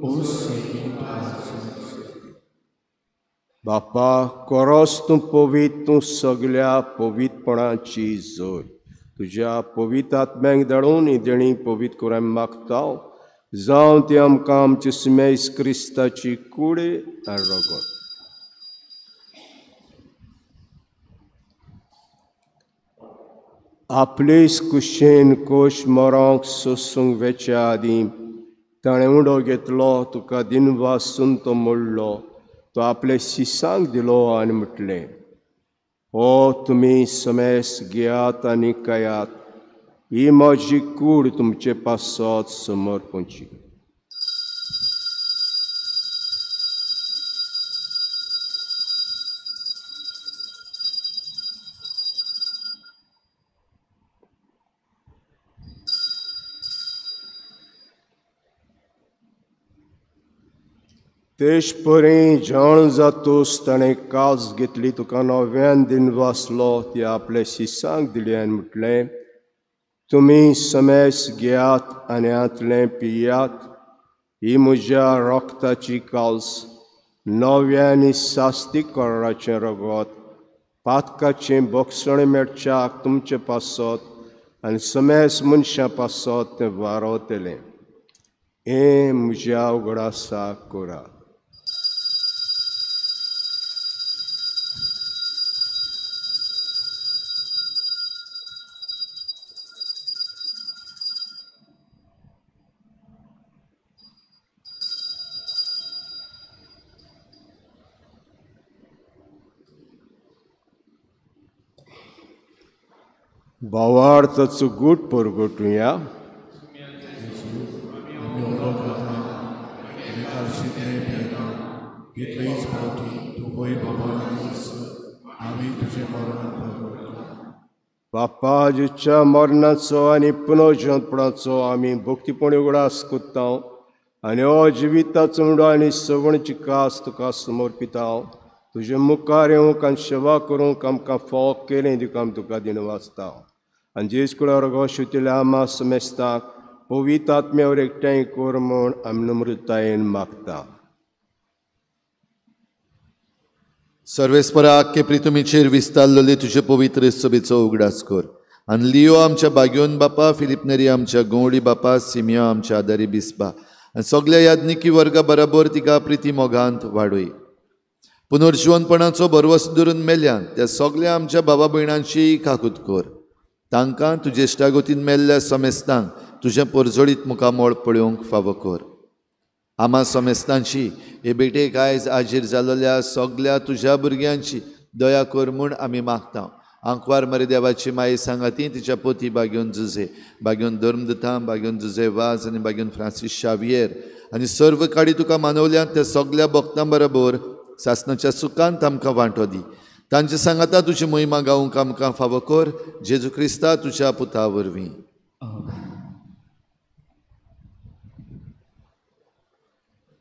ओ स्वर्गीत. बापा, कोरोस तूं पवित्र, तूं सगल्या पवित्रपणाची जोर. तुज्या पवित्र आत्म्यांक धाडून ही देणी पवित्र करून आमी मागता जावं ती आमकां आमची सुमेस क्रिस्ताची कूड आनी रगत. आपलेच कुशेन कोश मरोंक सोसूंक वेच्या आदीं ताणें उडो घेतलो, तुका दिनवासून तो मोडलो, तो आपले शिसांक दिलो आनी म्हटलें, हो तुमी समेस घेयात आनी खायात, ही म्हजी कूड तुमचे पासत समर्पणची. तेश परी जाण जातूस ताणें कास घेतली, तुका नव्यान दिनवासलो, ती आपले शिसांक दिली आनी म्हटलें, तुमी समेस घेयात आनी हांतलें पियात, ही म्हज्या रक्ताची काल्स, नव्या आनी सास्ती कराराचें रगत, पातकाचें बोगसणें मेळच्याक तुमचे पासत आनी समेस मनशां पासत तें वारवतलें. हें म्हज्या उगडासाक करात. भावार्थाचो गूट परगटुया. बापा, जेच्या मरणाचो आनी पुनर्जिवंतपणाचो आमी भक्तीपणी उगडास करता आनी हो जिविताचो उंडो आनी सवणची कास तुका समर्पिता. तुजे मुखार येवंक आनी सेवा करूंक आमकां फावो केलें देखून आमी तुका दिनवासता. आनी जेज कुळार शिवतल्या आमा समेस्ताक पवित्र आत्म्यावर एकठांय कर म्हूण आमी नम्रतायेन मागता. सर्वेस्परा, आख्खे प्रितुमीचेर विस्तारलेले तुजे पवित्र सभेचो उगडास कर आनी लियो आमच्या बाग्योन बापा, फिलीप नेरी आमच्या गंवडी बापा, सिमियो आमच्या आदारी बिस्पा आनी सगल्या याज्ञिकी वर्गा बराबर तिका प्रिती मोगांत वाडय. पुनर्जिवनपणाचो भरवस धरून मेल्यान त्या सगल्या आमच्या बाबा भयणांची काकूत कर. तांकां तुजे इश्टागतीन मेल्ल्या समेस्तांक तुजें परजळीत मुखामळ पळोवंक फावो कर. आमा समेस्तांची हे भेटेक आयज आजीर जाल्ल्या सगल्या तुज्या भुरग्यांची दया कर म्हूण आमी मागता. आंकवार मरे देवाची माये सांगाती तिच्या पोती बागेवन जुजे, बागेवन धर्मदुतां, बागेवन जुजे वाज आनी बागेवन फ्रांसीस शावियर आनी सर्व काडी तुका मानवल्यात त्या सगल्या भक्तां बरोबर सासणाच्या सुखांत आमकां वांटो दी. तांचे सांगाता तुजी महिमा गावंक आमकां फावो कर, जेजू क्रिस्ता तुज्या पुता वरवीं.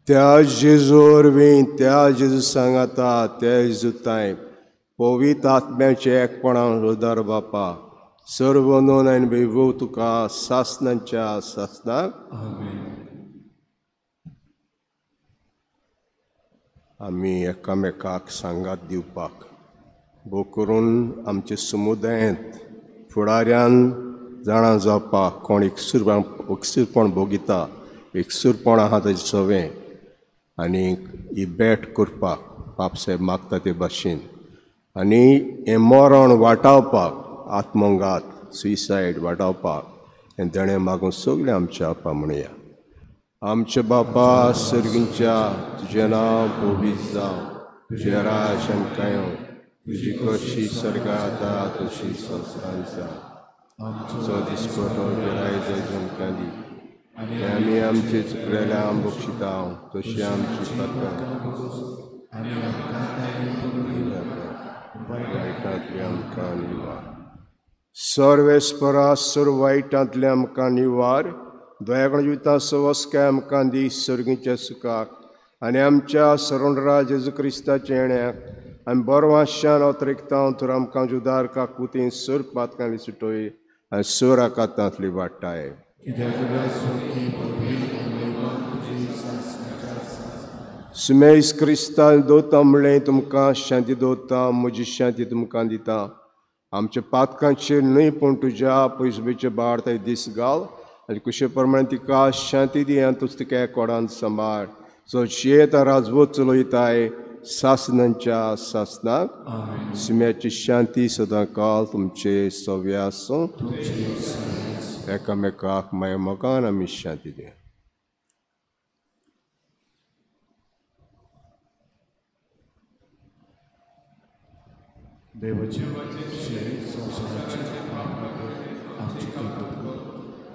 त्या जेजू वरवीं, त्या जेजू सांगाता, त्या जेजू तांय पवित्र आत्म्याचे एकपणान उदार बापा सर्व नोंद आनी वैभव तुका सासणाच्या सासणाक. आमी एकामेकाक सांगात दिवपाक भोव करून आमच्या समुदायांत फुडाऱ्यान जाणा जावपाक कोण एकसूरपण भोगिता, एकसूरपण आहा ताजें सवें आनी ही भेट करपाक बापसाहेब मागता ते भाशेन आनी हें मरण वाटावपाक, आत्मघात सुसायड वाटावपाक हें देणें मागून सगळें आमच्या आपा म्हणया. आमच्या बापा सर्गींच्या, तुजें नांव पवित्र जावं, तुजें राज आमकां येवं, तुजी कशी सर्गांत जाता तशी संवसारांत जावं. आमचो दिसपटो रायज आमकां दी आनी आमी आमचे चुकलेल्या बक्षिता तशी आमची पात्रां वायटांतले आमकां निवार. सर्वेस्परा सर्व वायटांतले आमकां निवार, दयागण जिविता सवस्काय आमकां दी सर्गीच्या सुखाक आनी आमच्या सरणरा जेजू क्रिस्ताच्या येण्याक आनी बरो आशान अतरिकता तर आमकां जुदार काकुतीन सर पातकांनी सुटोय आनी सर आकातांतली वाडटाय. सुमेस क्रिस्तान दवरता म्हणलें तुमकां शांती दवरता, म्हजी शांती तुमकां दिता. आमच्या पातकांचेर न्हय पूण तुज्या पयसुबेचे बाळ ताय दीस घाल आनी कुशे प्रमाणे तिका शांती दी आनी तुज तिका कोडान सांबाळ जो शेत राजवत चलयताय सासणांच्या सासणाक. सुम्याची शांती सदां काल तुमचे सव्या आसूं. एकामेकाक माया मोगान आमी शांती दिया. देवाचे शेळी संवसाराचे पाप आमची कृपा कर.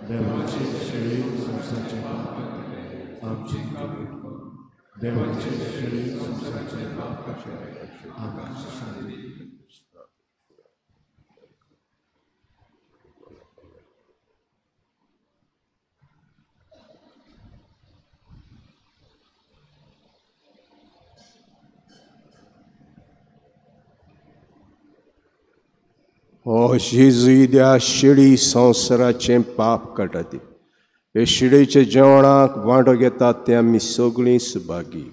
देवाचे शेळी संवसाराचे पाप आमची कृपा कर. देवाचे शेळी संवसाराचे पाप आमकां शांती दी. ओ जेजू त्या शिडी संवसाराचें पाप काडटा ती हे शिडीच्या जेवणाक वांटो घेतात ते आमी सगळीं सुभागी.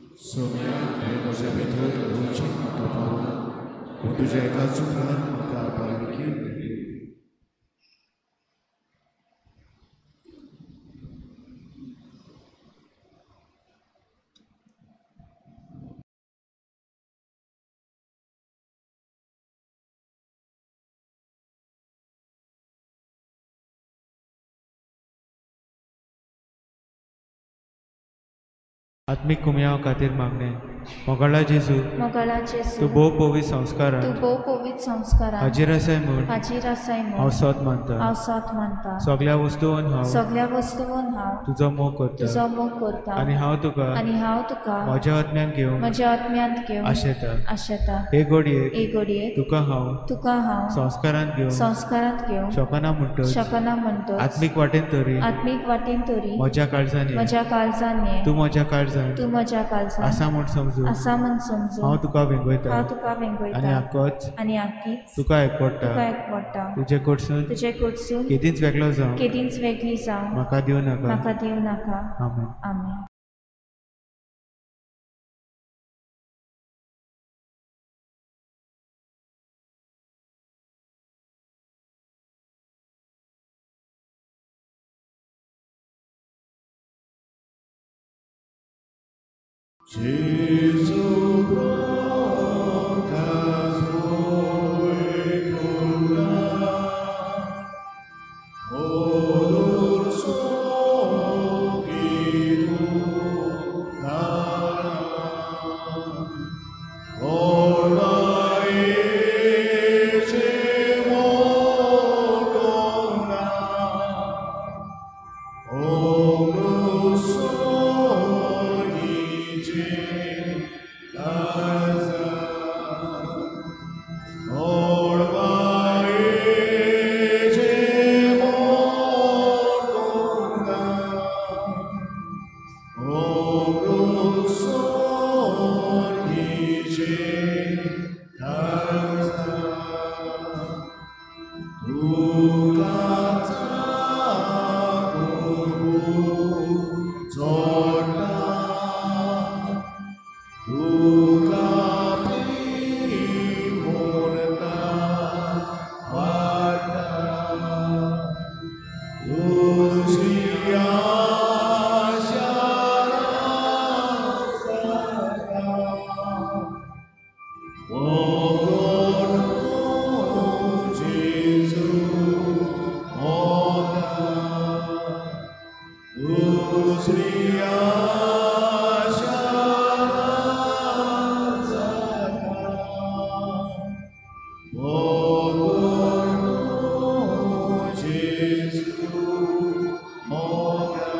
आत्मीक कुमयाव खातीर मागणें. मोगाळा जेजू, तूं भोव पवित्र संस्कारान हाजीर आसाय म्हूण हांव सत मानता. सगल्या वस्तून हांव तुजो मोग करता आनी हांव तुका म्हज्या आत्म्यांत घेवन आशेता. हे घडयेक तुका हांव संस्कारांत घेवन शकना म्हणटच आत्मीक वाटेन तरी म्हज्या काळजान ये, तूं म्हज्या काळजान आसा म्हूण समजू हांव तुका वेंगयता आनी आकीच तुका एकवटा. तुजे कडसून केदींच वेगळो जावं म्हाका दिवं नाका. आमेन. आमेन. Gesù broncas voi con odor sopidu cara ormai ce motona omnus. जेजू मोगा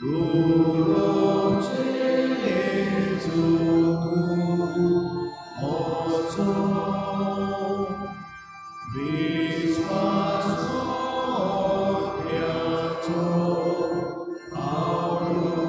दुरो जेजू तूं म्हजो विस्वास मोठ्याचो आवडो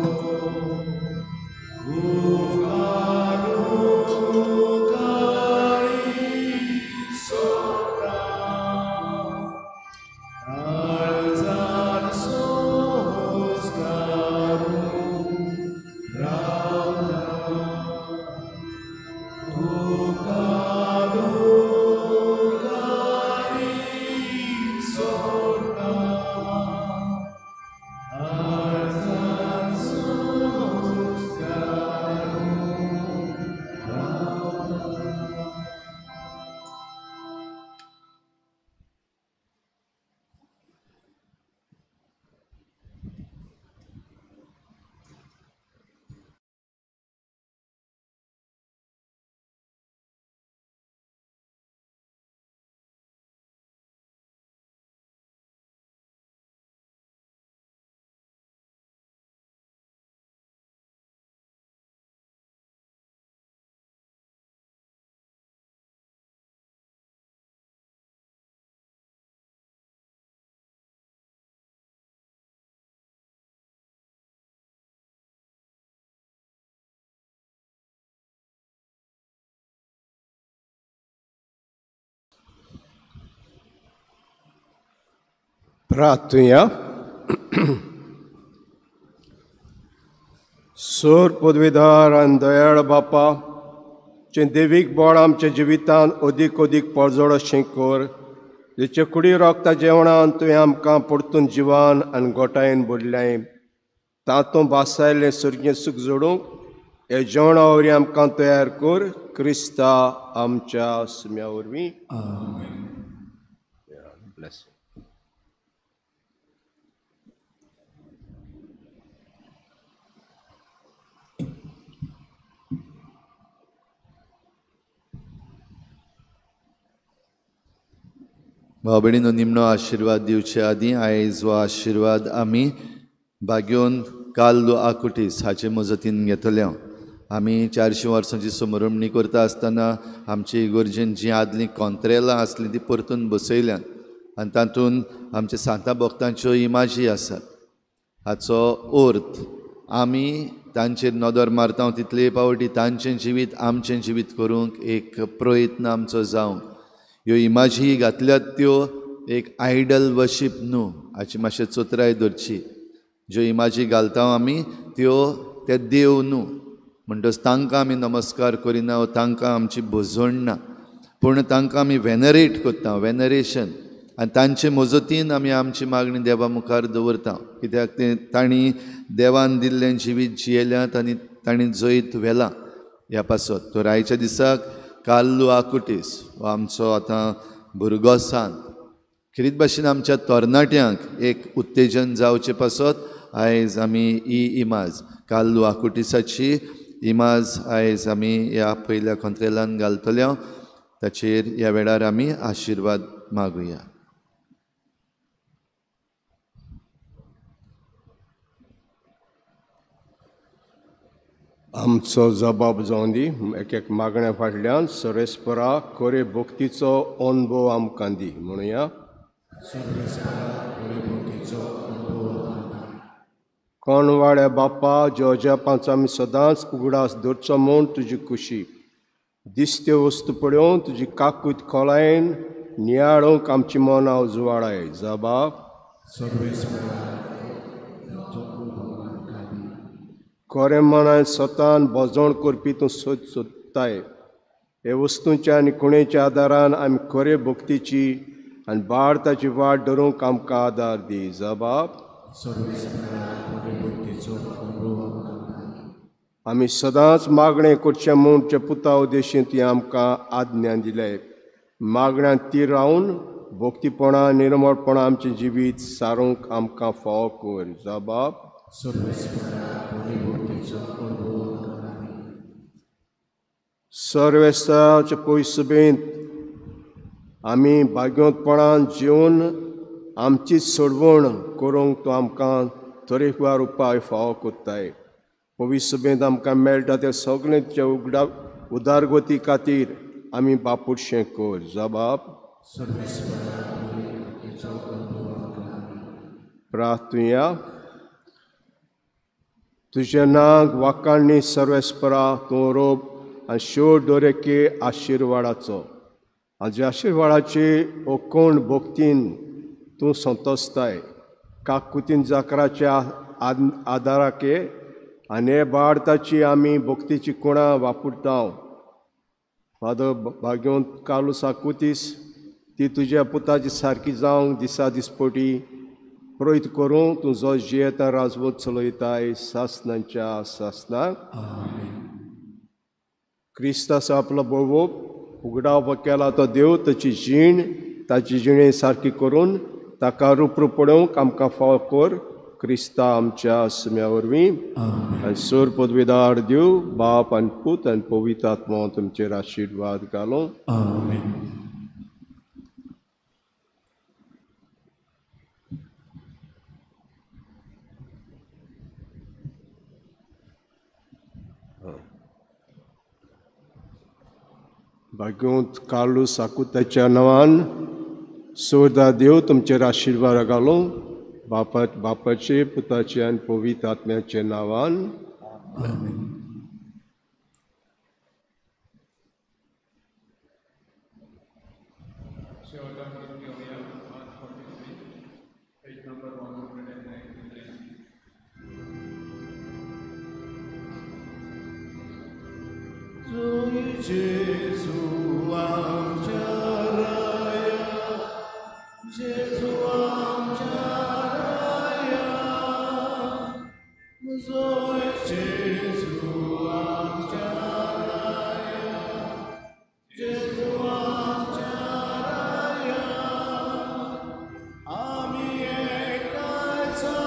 प्रार्थुया. सोर पदवीधार आनी दयाळ बापा, जे देवीक बळ आमच्या जिवितांत अदीक अदीक परजळ अशें कर, जेचे कुडी रोगता जेवणान तुवें आमकां परतून जिवान आनी गोटायेन भरलें, तातूंत भासायलें सुर्गें सूख जोडूंक हे जेवणा वरवीं आमकां तयार कर, क्रिस्ता आमच्या सुम्या वरवीं. ब्लेस. भाव भयणीनो, निमणो आशिर्वाद दिवचे आदीं आयज हो आशिर्वाद आमी बागेवन कार्लो आकुटीस हाचे मजतीन घेतले. आमी 400 वर्सांची समरमणी करता आसतना आमचे इगर्जेन जीं आदलीं कोंत्रेलां आसलीं तीं परतून बसयल्यात आनी तातूंत आमच्या सांता भक्तांच्यो इमाजी आसात. हाचो अर्थ आमी तांचेर नदर मारता तितले पावटी तांचें जिवीत आमचें जिवीत करूंक एक प्रयत्न आमचो जावंक. ह्यो इमाजी घातल्यात त्यो एक आयडल वर्शीप न्हू, हाची मातशें चतुराय धरची. ज्यो इमाजी घालता आमी त्यो ते देव न्हू, म्हणटच तांकां आमी नमस्कार करिना वा तांकां आमची भजवण ना, पूण तांकां आमी वेनरेट करता, वेनरेशन, आनी तांचे मजतीन आमी आमची मागणी देवा मुखार दवरता. कित्याक तें तांणी देवान दिल्लें जिवीत जियेल्यात आनी तांणी जैत व्हेलां ह्या पासत. तर आयच्या दिसाक कार्लो आकुटीस हो आमचो आतां भुरगो सांत, खेरीत भाशेन आमच्या तरणाट्यांक एक उत्तेजन जावचे पासत आयज आमी ही इमाज कार्लो आकुटीसाची इमाज आयज आमी ह्या पयल्या कोंत्रेलान घालतले. ताचेर ह्या वेळार आमी आशिर्वाद मागुया. आमचो जबाब जावन दी एक एक मागण्या फाटल्यान सर्वेस्परा खरे भक्तीचो अनुभव आमकां दी म्हणुया. कोण वाड्या बापा, ज्यो आमी सदांच उगडास दवरचो म्हूण तुजी खुशी दिसत्यो वस्तू पळोवन तुजी काकूत खोलायेन नियाळूंक आमची मनां उजवाडाय. जबाब खरें मनान स्वतान भजवण करपी तूं सोद सोदताय. हे वस्तूंच्या आनी खुणेच्या आदारान आमी खरे भक्तीची आनी भारताची वाट धरूंक आमकां आदार दी. जबाब आमी सदांच मागणें करचें म्हूण तुज्या पुता उद्देशीन तुवें आमकां आज्ञा दिले. मागण्यांत तीर रावन भक्तीपणा निर्मळपणा आमचें जिवीत सारूंक आमकां फावो कर. जबाब सर्वेस्ताचे पयसुबेंत आमी भाग्योतपणान जिवन आमची सोडवण करूंक तूं आमकां तरेकवार उपाय फावो कोत्ताय. पवित्र सभेंत आमकां मेळटा ते सगळें तुज्या उगडा उदारगती खातीर आमी बापुरशें कर. जबाब प्रार्थुया. तुज्या नांव वाकाणी सर्वेस्परा तूं रोप आनी शेवट दरेके आशिर्वाडाचो आनी आशिर्वाडाची ओकोण भक्तीन तूं संतोसताय. काकुतीन जाकराच्या आदाराके आनी हे भारताची आमी भक्तीची कुणां वापरता. फादर भाग्योंत कार्लूस आकुतीस ती तुज्या पुताची सारकी जावंक दिसा दिसपटी प्रोयत करूं तूं जो जियेता राजवत चलयताय सासनाच्या सासनाक. क्रिस्ताचो आपलो बळवप उगडावप केला तो देव ताची जीण ताची जिणे सारकी करून ताका रुपरूप पळोवंक आमकां फावो कर. क्रिस्ता आमच्या सुम्या वरवीं आनी सोर पदवीदार देव बाप आनी पूत आनी पवित्र आत्मो तुमचेर आशिर्वाद घालूं. भाग्योंत कार्लूस आकुताच्या नांवान सोरदा देव तुमचेर आशिर्वाद घालूं. बापाचे पुताचे आनी पवित्र आत्म्याचे नांवान. Gesù amciaraya, Gesù amciaraya, Zoe Gesù amciaraya, Gesù amciaraya, ami ekasaya,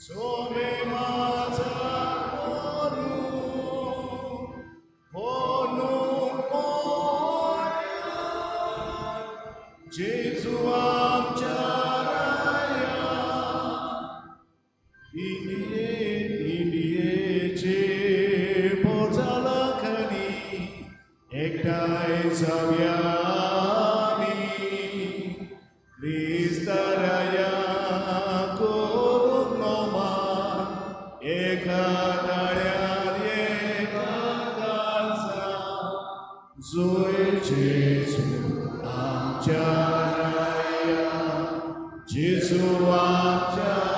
some maza. Gesù amciaraya, ilie ilie che portalakani, ektai zavyami, Kristaraya korunoma, ekadalyan ekakalsa, Zoe Gesù amciaraya, Gesù amciaraya.